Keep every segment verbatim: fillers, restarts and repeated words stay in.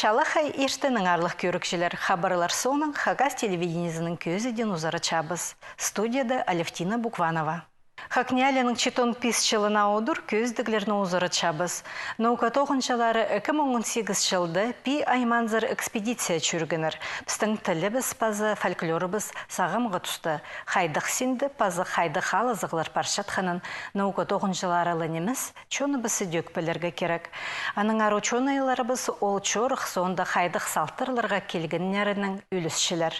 Чалахай иртеннең, аарлығ кӧрігҷілер. Хабарлар соонаң Хакас телевидениезінің кӧзідиин узаратчабыс. Студияда Алевтина Букванова. ХакНИИЯЛИ-нің читон пис чылына удур кӧзідіглерні узаратчабыс. Наука тоғынҷылары ікі муң он сигіс чылда Пии аймаанзар экспедиция чӧргеннер. Пістің тілібіс паза фольклорыбыс сағамға туста. Хайдағ синде паза хайдағ алызығлар парчатханын наука тоғынҷылары ла нимес, чоныбыс идӧк пілерге кирек. Аннаңар учёныйларыбыс ол чорых соонда хайдағ салтарларға килгеннерінең ӱлесчелер.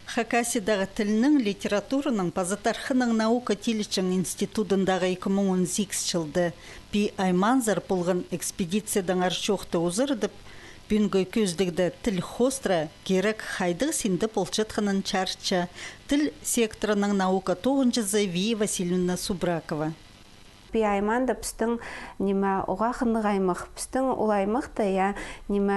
Хакасиядағы тілнің, литератураның паза тархынның наука тилічең институдындағы ікі муң он сигіс чылда Пии аймаанзар полған экспедициядаңар чоохты узарадып, пӱӱнгі кӧзідігде тіл хоостыра кирек хайдағ синде полчатханын чарытча тіл секторының наука тоғынҷызы Вия Васильевна Субракова. Пии аймаанда пістің, ниме, уғаа хынығ аймах. Пістің ол аймахта, я, ниме,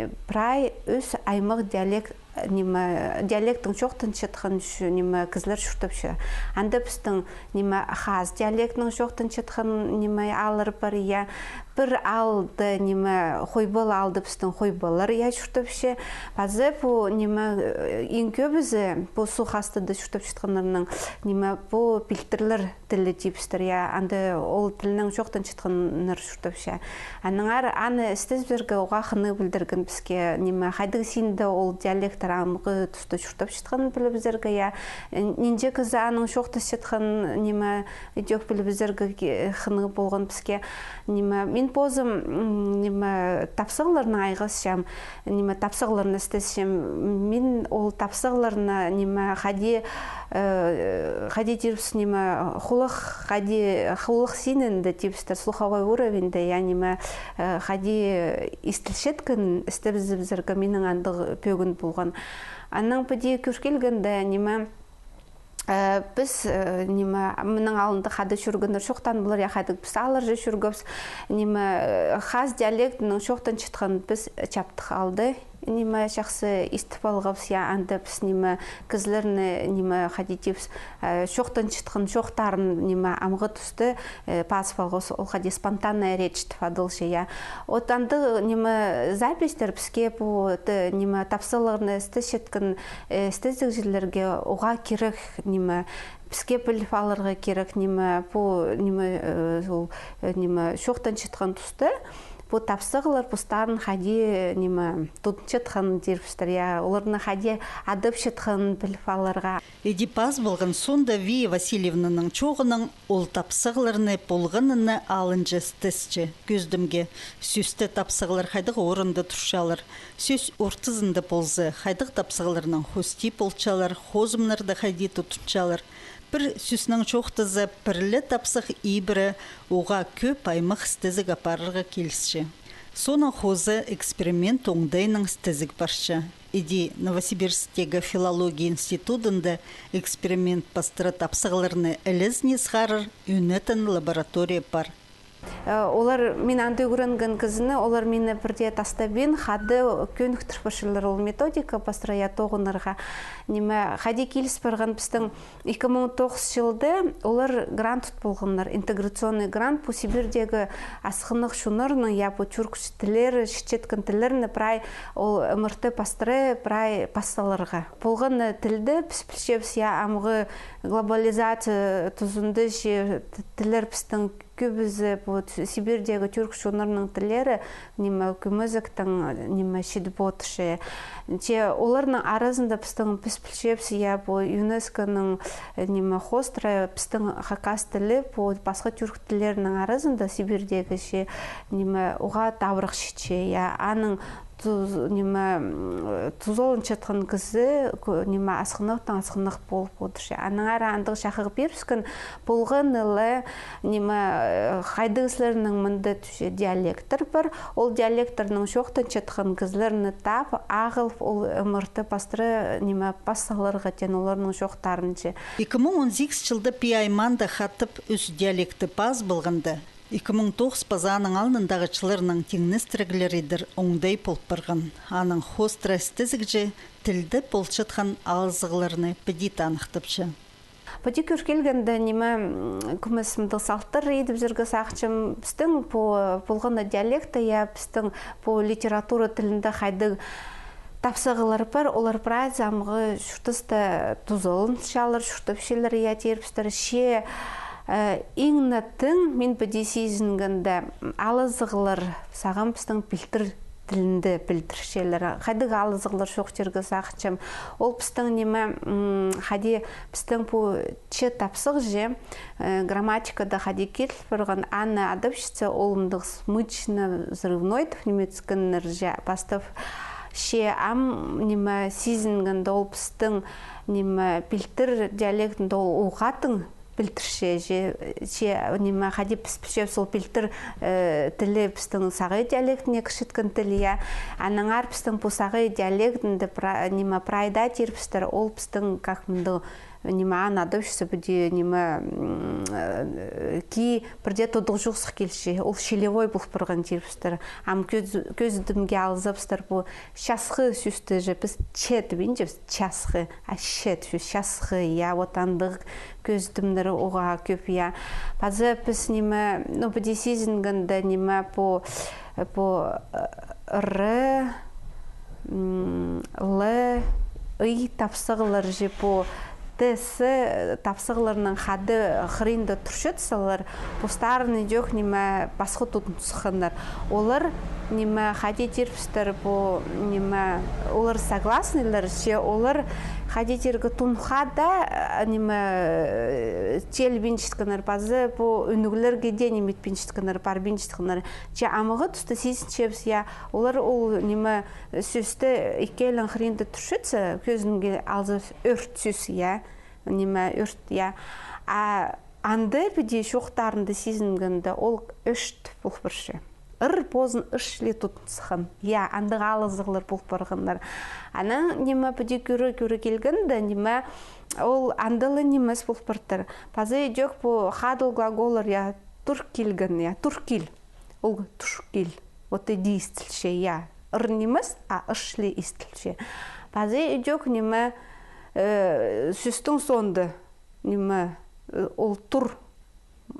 э, прай ӱс аймах диалект, ниме, диалектің чоохтанчатхан, ш-, ниме, кізілер чуртапча. Анда пістің, ниме, хаас диалектінің чоохтанчатхан, ниме, ааллар пар, я. Пір аалда, ниме, хойбал аалда пістің хойбаллар, я, чуртапча. Паза пу, ниме, э, иң кӧбізі пу суғ хастада чуртапчатханнарның, ниме, пу пилтірлер тілі тибістер, я, анда ол тілнең чоохтанчатханнар чуртапча. Аннаңар аны істезібізерге уғаа хынығ пілдірген піске, ниме, хайдағ синде ол диалекттер амғы туста чуртапчатханын пілібізерге, я. Нинҷе кізі аның чоохтасчатханын, ниме, идӧк пілібізерге ке-, хынығ полған піске. Ниме, мин позым, м, ниме, тапсағларны айғасчам. Ниме, тапсағларны істесчем. Мин ол тапсағларны, ниме, хайди, э, хайди тирбіс, ниме, хулах, хайди, хулах синінде тибістер, слуховой уровеньде, я, ниме, э, хайди истілчеткенін істебізерге минің андағ пӧгін полған. Аннаң піди кӧр килгенде, ниме, Э, піс, э, ниме, мының алнында хада чӧргеннер чоохтаан полар, я, хайдағ піс аалларҷа чӧргебіс, ниме, э, хаас диалектінің чоохтанчатханын піс чаптығ аалда, ниме, чахсы истіп алғабыс, я, анда піс, ниме, кізілерні, ниме, хайди тибіс, э, чоохтанчатхан чоохтарын, ниме, амғы туста, э, пазып алғабыс, ол хайди спонтанная речь тіп адалча, я. От андағ, ниме, записьтер піске пу, т-, ниме, тапсағларны істесчеткен, э, істезігҷілерге уғаа кирек, ниме, піске піліп аларға кирек, ниме, пу, ниме, э, ол, э, ниме, чоохтанчатхан туста, пу тапсағлар постарын хайди, ниме, тудынчатханын тирбістер, я, оларны хайди адапчатханын піліп аларға. Іди пас полған соонда Вия Васильевнаның чооғынаң ол тапсағларны полғанына алынҷа істесче. Кӧзідімге, сӧсте тапсағлар хайдағ орында турчалар, сӧс ортызында полза, хайдағ тапсағларнаң хости полчалар, хозымнарны хайди тудынчалар. Пір сӧснең чоохтаза, пір ле тапсағ ибіре уғаа кӧп аймах істезіг апарарға килісче. Соонаң хоза эксперимент оңдайынаң істезіг парча. Іди Новосибирсктегі филология институдында эксперимент пастыра тапсағларны ілезіне сығарар ӱнетін лаборатория пар. Э, олар, мин анда ӱгренген кізіні, олар мині пірдее тастабин, хада кӧніктір парчалар ол методика пастыра, я, тоғынарға. Ниме, хайди киліс парған пістің Ікі муң тоғыс чылда олар грант ут полғаннар, интеграционный грант, пу Сибирьдегі асхынах чоннарның, я, пу тюрк тіллері, чітчеткен тіллерні прай ол МРТ пастыра, прай пас саларға. Полған тілді піс пілчебіс, я, амғы глобализация тузында че т-, тіллер пістің кӧбізі, вот, Сибирьдегі тюрк чоннарның тіллері, ниме, кӧмезектең, ниме, чідіп одырча. Че оларның аразында пістің, піс пілчебіс, я, пу ЮНЕСКО-ның, ниме, хоостыра пістің хакас тілі пу пасха тюрк тіллерінің аразында Сибирьдегі че, ниме, уғаа табырах читче, я, аның туз-, ниме, м, тузаланчатхан кізі, кө-, ниме, асхынахтаң асхынах полып одырча. Аннаңар андағ чахығ пирібіскен полған ла, ниме, э, хайдағ кізілернің мында тӱзе диалекттер пар, ол диалекттернің чоохтанчатхан кізілерні таап, ағылып, ол МРТ пастыра, ниме, пас саларға теен оларның чоохтарынҷа. Ікі муң он сигіс чылда Пии аймаанда хатап ӱс диалекті пас полғанда, ікі муң тоғыс паза аның алнындағы чылларнаң тиңнестіріглер идер оңдай пол парған. Аның хоостыра істезігҷі тілде полчатхан алызығларны піди таныхтапча. Піди кӧр килгенде, ниме, м, кӧмес мындағ салтар идібізерге сағынчам, пістің пу полған на диалекті, я, пістің пу литература тілінде хайдағ тапсағлар пар, олар прайзы амғы чуртаста тузаланчалар, чуртапчалар, я, тирбістер. Че, э, иң не тың, мин піди сизінгенде, алызығлар сағам пістің пилтір тілінде пілдірчелер. Хайдағ алызығлар чоохтирға сағынчам. Ол пістің ниме, м, хайди пістің пу че тапсағ же, э, грамматикада хайди кил парған, аны адапчатса, ол мындағ смычно-взрывной тіп ниме тіскеннер же, пастап. Че ам ниме сизінгенде, ол пістің ниме пилтір диалектінде ол уғаа тың пілдірче же, че ниме хайди піс пілчебіс ол пилтір, э, тілі пістің сағай диалектіне кірчеткен тіл, я. Аннаңар пістің пу сағай диалектінде пра-, ниме прайда тирбістер, ол пістің как мындағ ниме аны адапчатса, піди ниме, м, э, ки пірдее тудығ чоохсых килче, ол щелевой пол парған тирбістер. Ам кӧз-, кӧзідімге алзабыстар, пу часхы сӧсті же піс че тіп итчебіс, часхы, а че тіп сӧс часхы, я, вот андағ кӧзідімнер уғаа кӧп, я. Паза піс ниме, ну, піди сизінгенде, ниме пу, пу, э, р, м, л, ый тапсағлар же, пу т, с тапсағларның хада хыринда турчатсалар, постарын идӧк ниме пасха тудын сыхханнар. Олар ниме хайди тирбістер, пу ниме, олар согласныйлар, че олар хайди тирге тунға даа, э, ниме, э, телбинчеткеннер, паза пу ӱнӱглерге дее ниме итпинчеткеннер, парбинчеткеннер. Че амғы туста сизінчебіс, я, олар ол ниме сӧсті ікӧлең хыринда турчатса, кӧзідімге алза, ӧрт сӧс, я, ниме, ӧрт, я. А анда піди чоохтарында сизінгенде, ол ӧшт пол парча. Р позын ыш ле тудын сыххан. Я, андағ алызығлар пол парғаннар. Анаң ниме піди кӧре-кӧре килгенде, ниме, ол анда ла нимес пол партыр. Паза идӧк пу хадыл глаголлар, я, тур килген, я, тур кил. Ол туш кил. Вот иди истілче, я. Р нимес, а ыш ле истілче. Паза идӧк ниме, э, сӧстің соонда ниме, э, ол тур,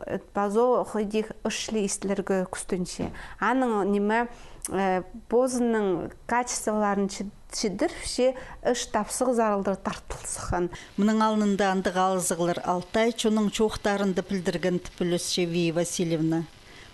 э, пазох идӧк ыш ле истілерге кӱстенче. Аның ниме, э, позының качестволарын чі-, чідіріпче, ыш тапсағ зарылдыр тартыл сыххан. Мының алнында андағ алызығлар алтай чонның чоохтарында пілдірген тіп пілісче Вия Васильевна.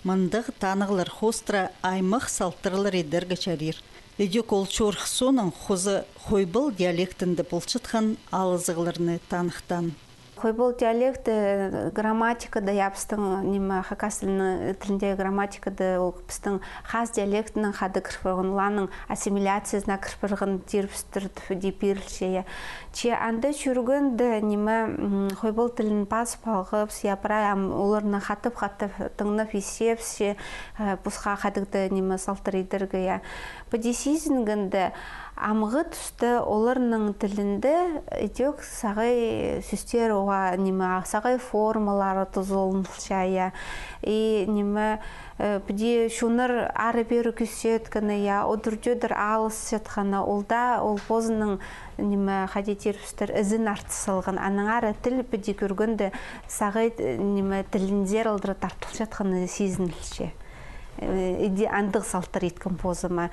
Мындағ танығлар хоостыра аймах салтарлар идерге чарир. Идӧк ол чорых соонаң хоза хойбал диалектінде полчатхан алызығларны таныхтаан. Хойбал диалекті, э, грамматикада, я, пістің, ниме, хакас тілінің, тілінде грамматикада ол пістің хас диалектінің хада кір парған, оларның ассимиляциязына кір парған тирбістер тіп пирілче, я. Че анда чӧргенде, ниме, м, хойбал тілін пазып алғабыс, я, прай ам оларны хатап-хатап тыңнап исчебіс, че, э, пасха хайдағ-да, ниме, салтар идерге, я. Піди сизінгенде, амғы туста оларның тілінде идӧк сағай сӧстер, уғаа, ниме, сағай формалары тузаланча, я. И, ниме, э, піди чоннар ары-пеері кӧсчеткені, я, одыр-тӧдір алысчатханы, ол даа ол позының, ниме, хайди тирбістер, ізін артыс салған. Аннаңар тіл піди кӧргенде сағай, э, ниме, тілін зарылдыра тартылчатханы сизінілче. Э, иди андағ салтар иткен позыма.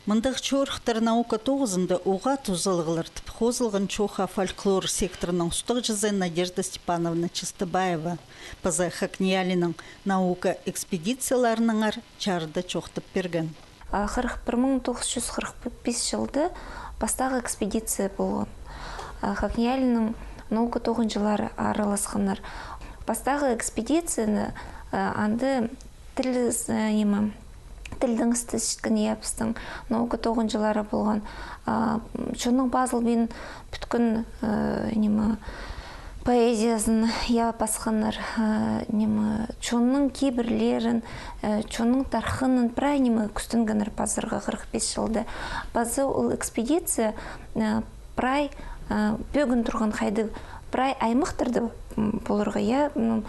Мындағ чорыхтар наука тоғызында уғаа тузалығлар тіп хозылған чоохха фольклор секторының устағҷызы Надежда Степановна Чыстыбаева. Паза ХакНИИЯЛИ-нің наука экспедицияларынаңар чарыда чоохтап пирген. А, хырых пір муң тоғыс чӱс хырых пис чылда пастағы экспедиция полған. А, ХакНИИЯЛИ-нің наука тоғынҷылары араласханнар. Пастағы экспедицияны, а, анда тіл, э, ниме, тілдең істесчеткен, я, пістің наука тоғынҷылары полған. А, чонның пазылбин пӱткен, э, ниме, поэзиязын, я, пасханнар, э, ниме, чонның кибірлерін, э, чонның тархынын прай, ниме, кӱстенгеннер пазарға хырых пис чылда. Паза ол экспедиция, э, прай, э, пӧгін турған хайдағ прай аймахтарда, м, поларға, я, м,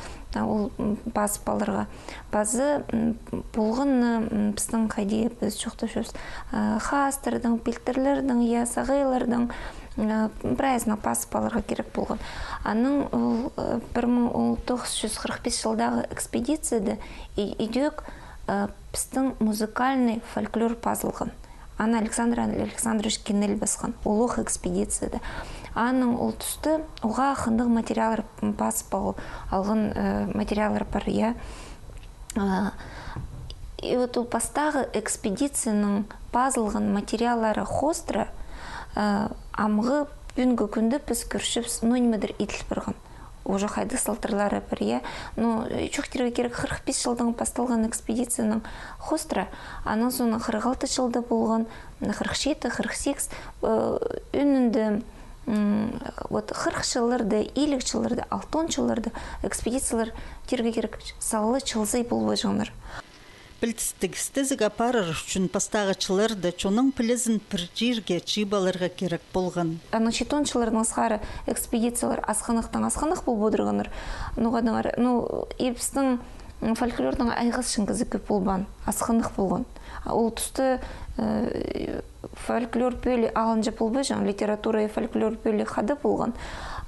ол, м, пазып аларға. Пазы, м, полған, м, пістің хайди піс чоохтапчабыс, а, хаастарның, пилтірлернің, я, сағайларның, а, прайзына пазып аларға кирек полған. Анаң ол, а, пір муң тоғыс чӱс хырых пис чылдағы экспедицияда и-, идӧк, а, пістің музыкальный фольклор пазылған. Аны Александр Александрович Кинель пасхан, улуғ экспедицияда. Анаң ол туста уғаа хынығ материаллар пазып алған, э, материаллар пар, я. А, и вот ол пастағы экспедицияның пазылған материаллары хоостыра, а, амғы пӱӱнгі кӱнде піс кӧрчебіс, ну, ниме-дір иділ парған. Уже хайдағ салтарлары пар, я. Ну, чоохтирға кирек, хырых пис чылдаң пасталған экспедицияның хоостыра, анаң соң хырых алты чылда полған, хырых читі, хырых сигіс, э, ӧӧнінде, м, вот, хырых чылларда, илиг чылларда, алтон чылларда экспедициялар, тирге кирек, сала чылзай полбаҷаңнар. Пілдістіг, істезіг апарар ӱчӱн пастағы чылларда чонның пілізін пір чирге чыып аларға кирек полған. Анаң читон чыллардаң сығара экспедициялар асхынахтаң асхынах полып одырғаннар. Ну, хадаңар, ну, и пістің, м, фольклордаң айғасчаң кізі кӧп полбаан, асхынах полған. А ол туста, э, фольклор пӧлии алынҷа полбаҷаң, литература и фольклор пӧлии хада полған.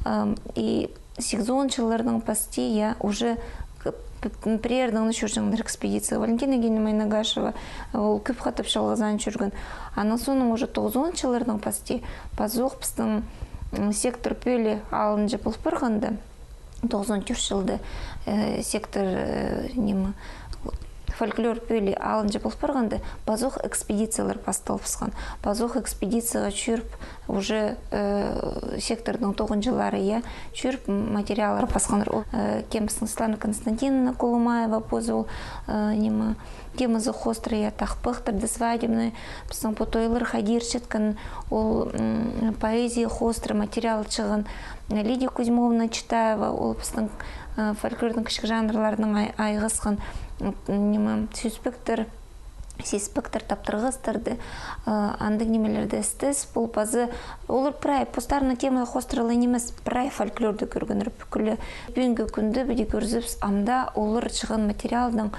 Ам, и сигізон чыллардаң пасти, я, уже к-, п-, п-, пірердең чӧрҷеңнер экспедицияға. Валентина Евгеньевна Майнагашева, ол кӧп хатап чалғызаан чӧрген. Анаң соонда уже тоғызон чыллардаң пасти пазох пістің, м, сектор пӧлии алынҷа пол парғанда, тоғызон тӧрт чылда, э, сектор, э, ниме, фольклор пӧлии алынҷа пол парғанда, пазох экспедициялар пасталыбысхан. Пазох экспедицияға чӧріп, уже, э, секторның тоғынҷылары, я, чӧріп, м, материаллар пасханнар. Ол, э, кем пістің Светлана Константиновна Колымаева позы ол, э, ниме, темазы хоостыра, я, тахпахтарды, свадебный, пістің пу тойлар хайди иртчеткен, ол, м, поэзия хоостыра материал чыған. Лидия Кузьмовна Читаева, ол пістің, э, фольклордың кічіг жанрларынаң ай-, айғасхан, м, ниме, сӧспектер, сеспектер, таптырғастарды, э, андағ нимелерді істес, пу пазы, олар прай, постарының тема хоостыра ла нимес, прай фольклорды кӧргеннер пӱкӱле. Пӱӱнгі кӱнде піди кӧрзебіс, ам даа олар чыған материалдаң,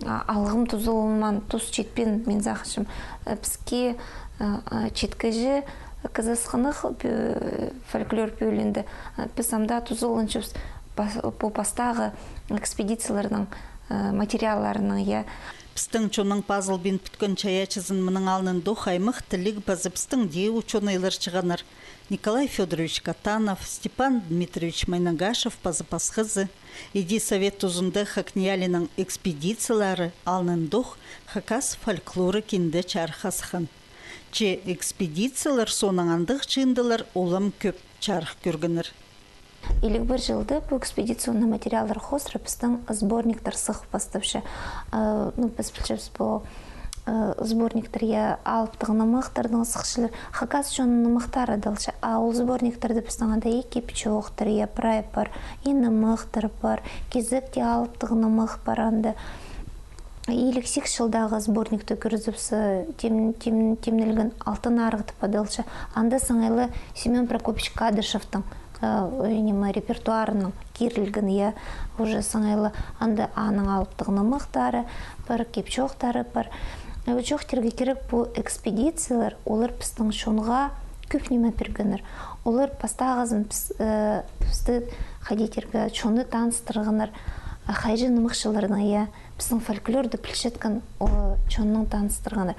а, алғым тузаланмаан, тус читпеен, мин сағынчам. Э, піске, э, э, читкеҷе кізі асхынах, пӱ-, фольклор пӧлиинде, э, піс ам даа тузаланчабыс пас-, пу пастағы экспедицияларның, э, материалларынаң, я. Пістің чонның пазылбин пӱткен чайаачызын мының алнындох аймах тіліг паза пістің дее учёныйлар чыығаннар. Николай Фёдорович Катанов, Степан Дмитриевич Майнагашев паза пасхазы. Іди совет тузында ХакНИИЯЛИ-ның экспедициялары алнындох хакас фольклоры кинде чарыхха сыххан. Че экспедициялар соонаң андағ чыындылар улам кӧп чарых кӧргеннер. Иліг пір чылда пу экспедиционный материаллар хоостыра пістің сборниктер сых пастапча. Э, ну, піс пілчебіс, пу, э, сборниктер, я, алыптығ нымахтарның сыхчалар, хакас чонның нымахтары адалча. А ол сборниктерде пістің анда и кип-чоохтар, я, прай пар, и нымахтар пар, кизек тее алыптығ нымах пар анда. Иліг сигіс чылдағы сборникті кӧрзебіс, тим-, тим-, тимнелген «Алтын Арығ» тіп адалча. Анда саңай ла Семён Прокопьевич Кадышевтің, э, ниме, репертуарынаң кирілген, я, уже саңай ла анда аның алыптығ нымахтары пар, кип-чоохтары пар. Э, чоохтирға кирек, пу экспедициялар, олар пістің чонға кӧп ниме пиргеннер. Олар пастағызын піс-, э, пісті, хайди тирге, чонны таныстырғаннар, а, хайҷы нымахчыларның, я, пістің фольклорды пілчеткен, о, чонның таныстырғаннар.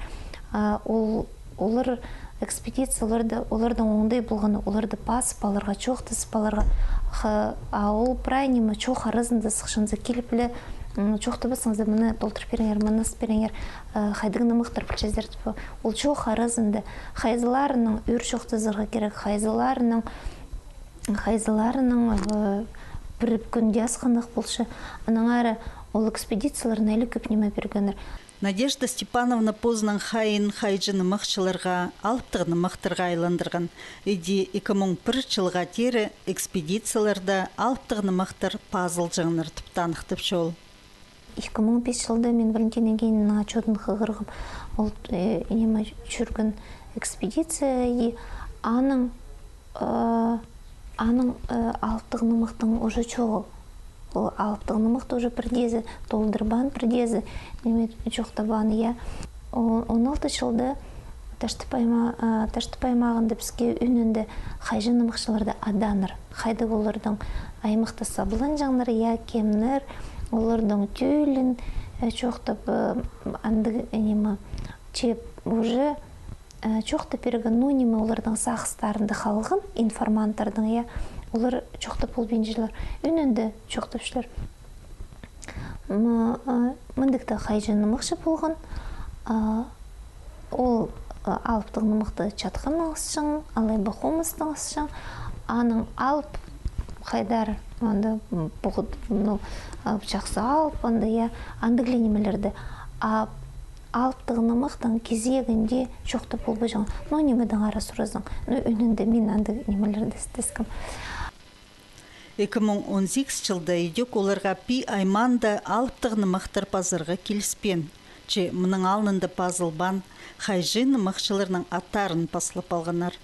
А, ол, олар экспедиция, оларды, оларның оңдай полғаны, оларды пазып аларға, чоохтазып аларға. Ха-, а ол прай ниме чоох аразында сыхчаңзар, киліп ле, м, чоохтабассаңзар, мыны толдырып пиріңер, мыны ыс пиріңер, э, хайдағ нымахтар пілчезер тіп. Ол чоох аразында. Хайзыларынаң ӧӧр чоохтазарға кирек, хайзыларынаң хайзыларынаң, э, пір кӱнде асхынах полча. Аннаңар ол экспедициялар наа ла кӧп ниме пиргеннер. Надежда Степановна позының хайиин хайҷы нымахчыларға, алыптығ нымахтарға айландырған. Іди ікі муң пір чылға теере экспедицияларда алыптығ нымахтар пазылҷаңнар тіп таныхтапча ол. Ікі муң пис чылда мин Валентина Евгеньевнаның отчёдын хығырғам. Ол, э, ниме, чӧрген экспедиция, и аның, э, аның, э, алыптығ нымахтың уже чоғыл. Ол алыптығ нымахты уже пірдеезі толдырбаан, пірдеезі, ниме, чоохтабаан, я. О-, он алты чылда Таштып аймаа-, а, Таштып аймағында піске ӱнінде хайҷы-нымахчыларды адааннар. Хайдағ оларның аймахта сабланҷаңнар, я, кемнер, оларның тӧлін, э, чоохтап, э, андағ, э, ниме, че уже, э, чоохтап пирген, ну, ниме, оларның сағыстарында халған информанттарның, я, олар чоохтап полбинчалар. Ӱнінде чоохтапчалар. М, а, мындағ даа хайҷы-нымахчы полған. А, ол, а, алыптығ нымахты чатханнаң ысчаң, алай ба хомыстаң ысчаң. Анаң алып хайдар, анда, м, пуғыт, ну, а, чахсы алып, анда, я, андағ ле нимелерді. А алыптығ нымахтың кизегінде чоохтап полбаҷаң. Ну, нимедең ара суразаң. Ну, ӱнінде мин андағ нимелерді істескем. Ікі муң он сигіс чылда идӧк оларға Пии аймаанда алыптығ нымахтар пазарға киліспеен. Че мының алнында пазылбаан хайҷы-нымахчыларның аттарын пазылып алғаннар.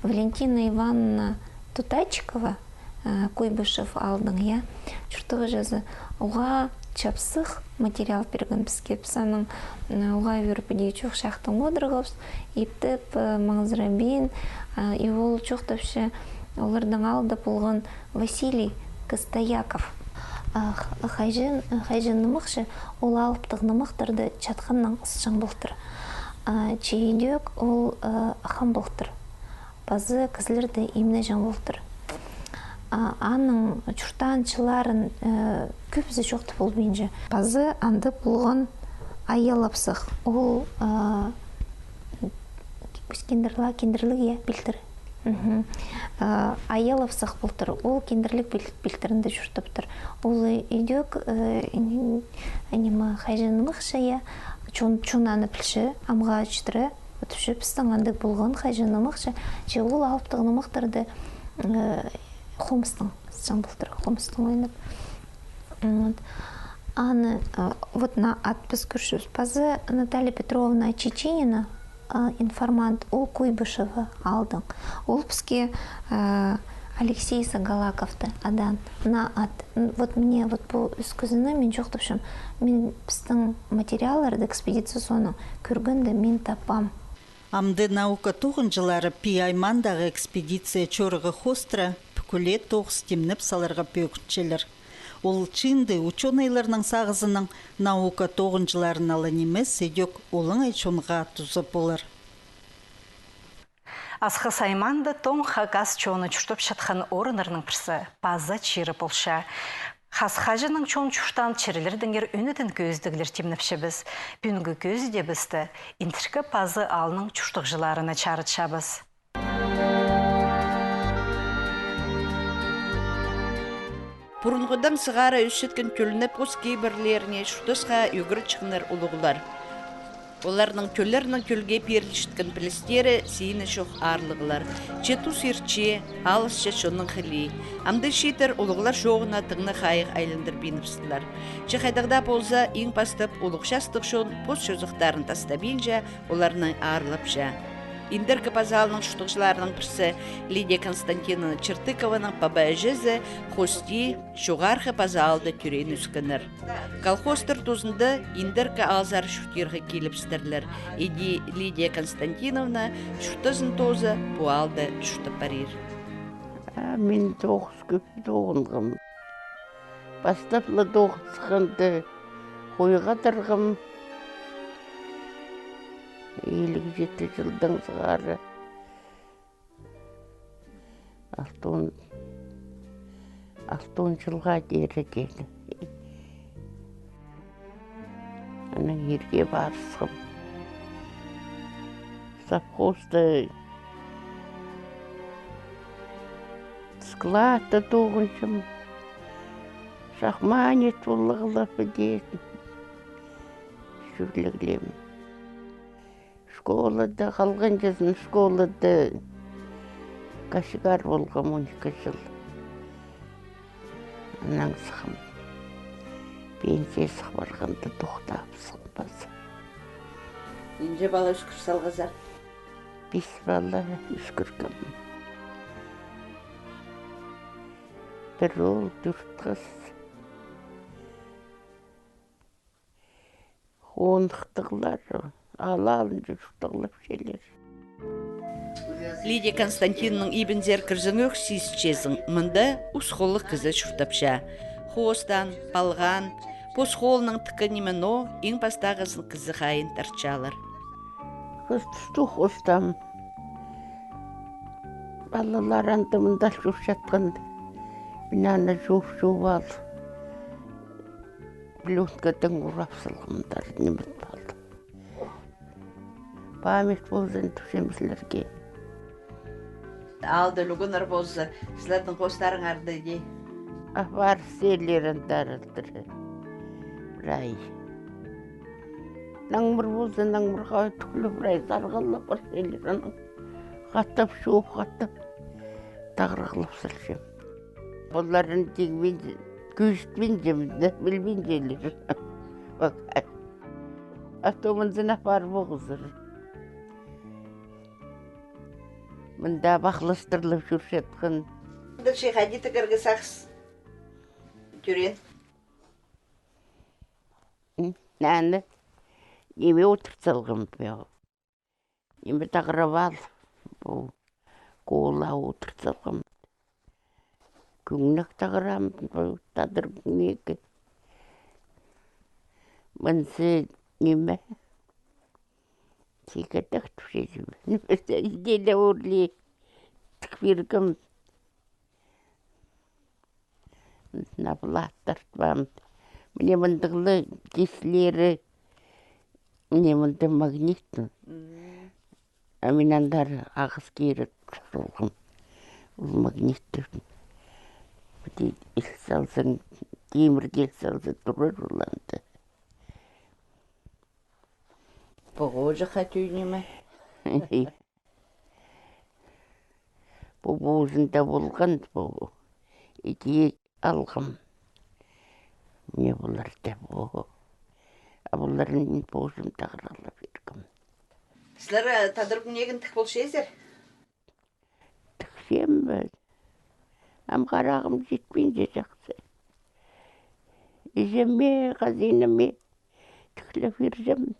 Валентина Ивановна Тутачикова, э, Куйбышев аалдаң, я, чуртағҷызы, уғаа чапсых материал пирген піске, піс анаң, э, уғаа ӱр піди чох чахтаң одырғабыс, иптеп, э, маңзырабин, э, и ол чоохтапча, оларның аалда полған Василий Костояков. А, х-, хайҷы-, хайҷы-нымахчы, ол алыптығ нымахтарды чатханнаң ысчаң полтыр. А, че идӧк ол, э, хам полтыр. Пазы кізілерді имнеҷең полтыр. А, аның чуртаанҷыларын, э, кӧбізі чоохтап полбинча. Пазы анда полған Айа Лапсах. Ол, э, Киндірліг, Киндірліг, я, пилтір. Мгм. Э, Айа Лапсах полтыр. Ол Киндірліг пил-, пилтірінде чуртаптыр. Ол идӧк, э, ниме, хайҷы-нымахчы, я, чон, чон аны пілче, амға читіре. Вот уже пістің анда полған хайҷы-нымахчы, че ол алыптығ нымахтарды, э, хомыстаң ысчаң полтыр, хомыстаң ойнап. Вот. Аны, э, вот на ат піс кӧрчебіс. Пазы Наталья Петровна Чеченина, э, информант, ол Куйбышево аалдаң. Ол піске, э, Алексей Сагалаковты адаан на ат. Н-, вот мына вот пу ӱс кізіні мин чоохтапчам. Мин пістің материалларда экспедиция соонаң кӧргенде мин таппаам. Амды наука тоғынҷылары Пии аймаандағы экспедиция чорығы хоостыра пӱкӱле тоғыс тимнеп саларға пӧгінчелер. Ол чыынды учёныйларның сағызынаң наука тоғынҷыларын ала нимес, идӧк олаңай чонға туза полар. Асхыс аймаанда тоң хакас чоны чуртапчатхан орыннарның пірсі Паза чирі полча. Хас хаҷаннаң чон чуртаан чирлердеңер ӱнетін кӧзідіглер тимнепчебіс. Пӱӱнгі кӧзідиибісте Индіркі Пазы аалның чуртағҷыларына чарытчабыс. Пурунғыдаң сығара ӧсчеткен тӧлнеп хос кибірлеріне чуртасха ӱгретчеңнер улуғлар. Оларның тӧллернің тӧлге пирілчеткен пілістері сині чох аарлығлар. Че тус иртче, алысча чонның хылии. Амды чииттер улуғлар чооғына тың на хайығ айландырбиныбыстылар. Че хайдағ даа полза, иң пастап улуғ частығ чон пос чозахтарын тастабинча, оларны аарлапча. Индіркі Пазы аалның чуртағҷыларының пірсі Лидия Константиновна Чертыкованың паба-іҷезі хости Чоғархы Пазы аалда тӧреен ӧскеннер. Колхозтар тузында Индіркі аалзар чуртирға килібістірлер. Іди Лидия Константиновна чуртазын тооза пу аалда чуртап парир. А мин тоғыс кӧп тоғынғам. Пастап ла тоғыс сыхханда хойға адырғам. Илиг читі чылдаң сығара. Алтон, алтон чылға теере теен. Анаң ирге парысхам. Совхозта, складта тоғынчам. Шахманец поларға ла піди чӧрлеглем. Школада, халғанҷызын школада кочегар полғам он ікі чыл. Анаң сыххам. Пенсия сых парғанда тохтабысхам паза. Нинҷе пала ӧскір салғазар? Пис пала ӧскіргем. Пір оол, тӧрт хыс. Хоныхтығлар, алалынҷа чуртағлапчалар. Лидия Константиновнаң ибінзер кірзеңӧк сизінчезің, мында ус холлығ кізі чуртапча. Хоостаан, палғаан, пос холынаң тіккен ниме ноо, иң пастағызын кізі хайиин тартчалар. Хыс тустығ хоостаам. Палалар анда-мында чурчатхан. Мин аны чуп-чуп ал. Плёнкадаң урап салғаннар, ниме палды. Память ползын тіпчем сірерге. Аалда ӱлӱкӱннер полза, сірернің хоостарыңарда иди. А, пар сирлер андар алтыр. Прай. Наңмыр полза, наңмырға тӱгӱл прай сарғаллап парчалар аның. Хатап, чуп хатап, тағырығлап салчам. Оларын тигбин, кӱстбинчем, пілбинчелер. А то мынзына пар полғазар. Мында пахластырлап чурчатхан. Дальше хайди тігерге сағыс тӧреен? М, аны ниме одырт салғам, пе. Ниме тағырап ал, пу кола одырт салғам. Кӧңнек тағырам, пу тадар кӧңнегі. Мынзы ниме? Сигірдек тіпчезім. Ниме, иди ле орли тік пиргем. Наплат тартпам. Міне мындағ ла кислері, міне мында магнит. М. А мин андар ағас кирек салғам. Ол магнит. Піти ил салзаң, тимірге ил салза, турар ол анда. Пу хоҷахха тӧӧй ниме? Пу позында полған, пу. Ікі алғам. Міне пулар даа пу. А пуларын мин позым тағырығлап пиргем. Сірер, э, тадар кӧңнегін тік полчазар? Тікчем бе. Ам харағым читпинче чахсы. Іҷеме, хазинаме тіклеп пирчем.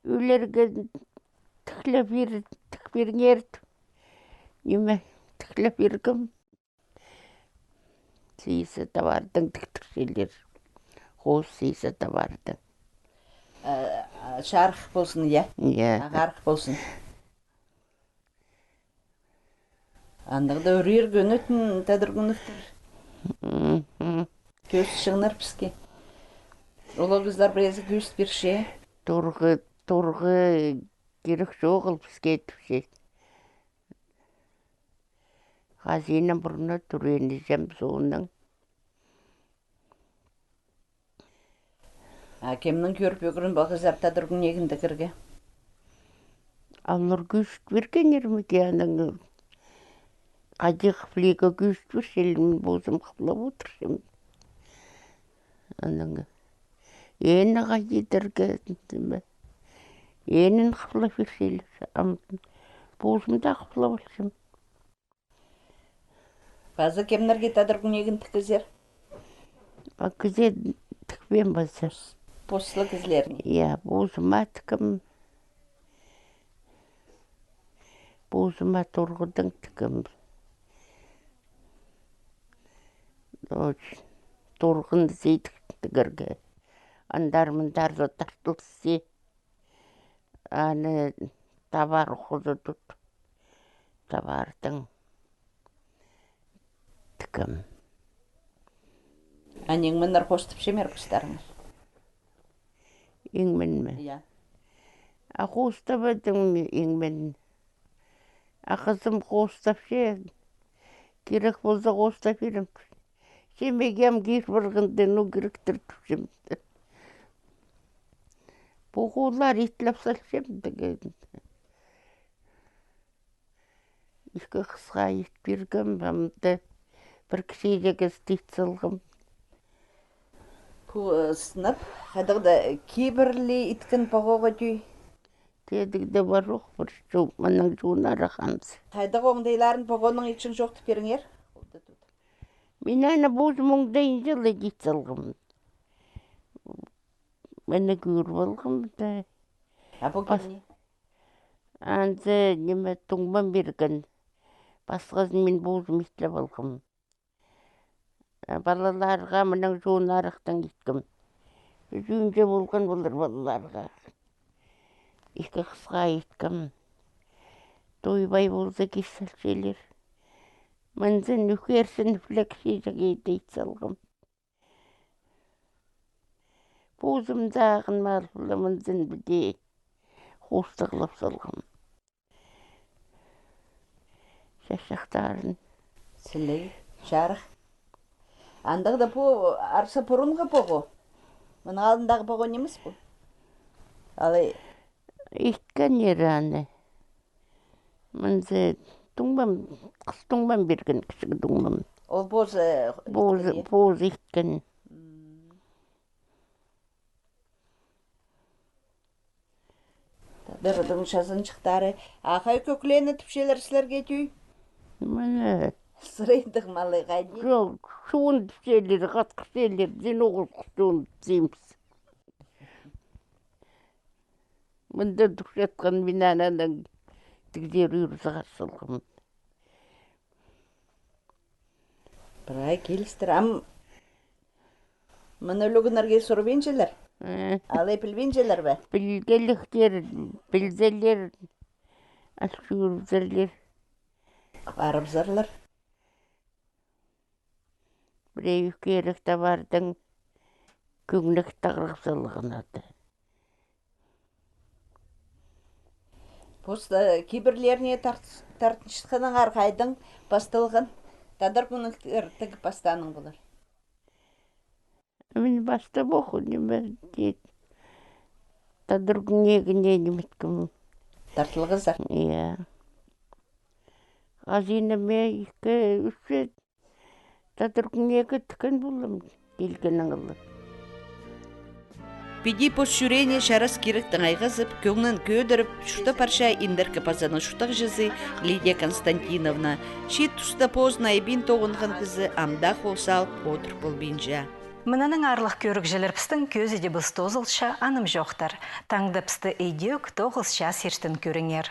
Ӱлерге тіклеп пир-, тік пиріңер. Ниме, тіклеп пиргем. Сизі товардаң тіктірчелер. Хоос сизі товардаң. Э, а, чарых ползын, я? Я. Ағарых ползын. Андағ даа ӱрерге ӱнетін тадар кӧңнектер. Мгм. Кӧзіт чыыңар піске. Улуғ кізілер пірезі кӧзіт пирче. Турғы, турғы кирек чоғыл піске тіпче. Хазинам пурнына тӱренҷем соонаң. А кемнең кӧріп ӱгрен полғазар тадар кӧңнегін тігерге? Алар кӧзіт пиргеннер ме ке, анаң хайди хыплирға кӧзіт пирчелер, мин позым хыплап одырчам. Анаң ээні хайди идерге, ниме. Ээні хыплап пирчелер, ам позым даа хыплап алчам. Паза кемнерге тадар кӧңнегін тіккезер? А кізее тікпеем паза. Пос ла кізілерге? Я, позыма тікем. Позыма турғыдаң тікем. Ой, турғын сидік тігерге. Андар-мындар тартылча. Аны товар хоза тут. Товардаң тікем. А иң миннер хоостапча ма ир постарыңар? Иң мин ме? Я. А хоостабадым иң мин. А хызым хоостапча, кирек полза хоостап пирем. Чимегем кир парғанда, ну, киректер тіпчем. Пу хуллар итлеп салчам тіген. Ікі хысха ит пиргем, амды пір кічіҷек істі ит салғам. Пу, э, сынап, хайдағ-да кибірлі иткен погоға тӧӧй? Тедіг дее пар ох, пір чу-, мының чуунары хамзы. Хайдағ оңдайларын погоның итчең чоохтап пиріңер? Мин аны позым оңдайынҷа ла ит салғам. Мыны кӧр полғам да. А пу кем ни? Анзы ниме, туңмам пирген. Пасхазын мин позым итлеп алғам. Палаларға мынаң чоон арахтаң иткем. Ӱзӱнҷе полған полар палаларға. Ікі хысха иткем. Тойбай полза кис салчалар. Мынзын ӱгерзін, ӱфлек чиҷек иді ит салғам. Позым сағын мал пулам, мынзын піди хостығлап салғам. Чачахтарын. Сіліг, чарых. Андағ даа пу арса пурунғы поғы. Мының алнындағы поғы нимес пу? Алай. Иткеннер аны. Мынзы туңмам, хыс туңмам пирген, кічіг туңмам. Ол позы, позы иткен, я? Позы иткен. М. Тадырдың чазынҷыхтары. А хай кӧклені тіпчелер сілерге тӧӧй? Мына. Сырайдығ малы хайди? Чох, чоон тіпчелер, хатхырчалар, зин оғыл чоон тіпчебіс. Мында турчатхан мин анаң тігзер ӱр сығар салғам. Прай килістір. Ам мыны ӱлӱкӱннерге сурбинчалар? Э. Алай пілбинчелер бе? Пілгелектер, пілзелер, ал чӧрібізерлер. Парыбызарлар. Пірее ӱгерек товардаң кӧңнек тағырғап салғанады. Пос, э, кибірлеріне тарт-, тартынчатханыңар хайдаң пасталған? Тадар кӧңнектер тігіп пастааның полар? Мин пастап ох, ниме, тит. Тадар кӧңнегіне ниметкем. Тартылғазар? Иә. Хазинама ікі, ӱс тадар кӧңнегі тіккен полам, килгенін ла. Піди пос чӱреене чарас киректең айғазып, кӧңнін кӧдіріп, чуртап парча Индіркі Пазаның чуртағҷызы Лидия Константиновна. Чиит туста позын айабин тоғынған кізі ам даа хол салып одыр полбинча. Мынаң, аарлығ кӧрігҷілер, пістің кӧзідібіс тоозылча, анымҷохтар. Таңда пісті идӧк тоғыс час иртен кӧріңер.